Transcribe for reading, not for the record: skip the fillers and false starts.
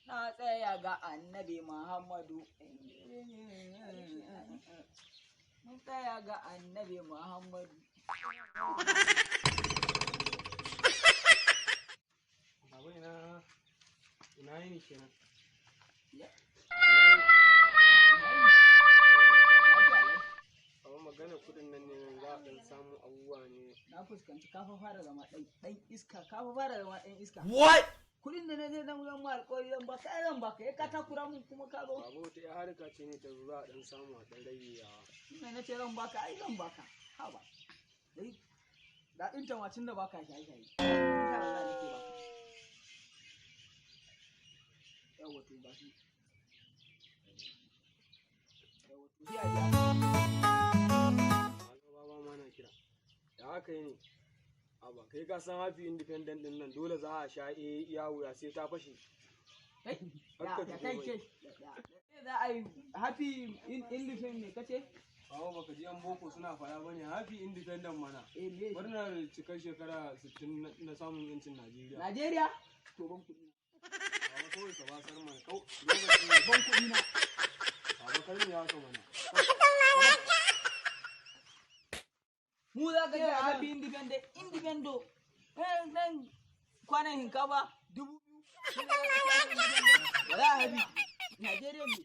Na tsaya ga Annabi Muhammadu. Mun tsaya ga Annabi Muhammadu. Baba, ina yini kenan? Ya. Baba, magana kuɗin nan ne, nan za a ɗan samu abubuwa ne. Na fuskanci ka fa fara zama ɗan iska, ka fa fara zama ɗan iska. What? Kuɗin da na je zan zan ma alƙawari zan baka, ai zan baka, ya ka takura mun kuma ka zo. Baba, wata ya harka ce ne ta zo, za a ɗan samu a ɗan rage yawa. Ina na ce zan baka, ai zan baka. Haba. Dai daɗin ta ma tun da baka shaye-shaye. Insha Allah nake baka. Yawwa, to gashi. Yawwa, to sai a biya. Baba ma na kira. Da haka yi ne. Aba, kai ka san happy independent din nan dole za a sha iya wuya sai ta fashe. Kai, ya Hakka ya fito kai mai. ce. Ya za a yi happy independent ne kace? Baba, baka ji yan boko suna faɗa bane, happy independent mana. Eh, me shi? Murnar cikar shekara 60 na samun yancin Najeriya. Najeriya? To, ban kuɗi na. Baba, kawai ka basar mana kau. Lokacin Ban kuɗi na. Baba, kar mu haka mana. Mu za ka ce happy independent, independent. Eh, nan kwanan shinkafa 2000. Ba za a happy. Najeriya ne.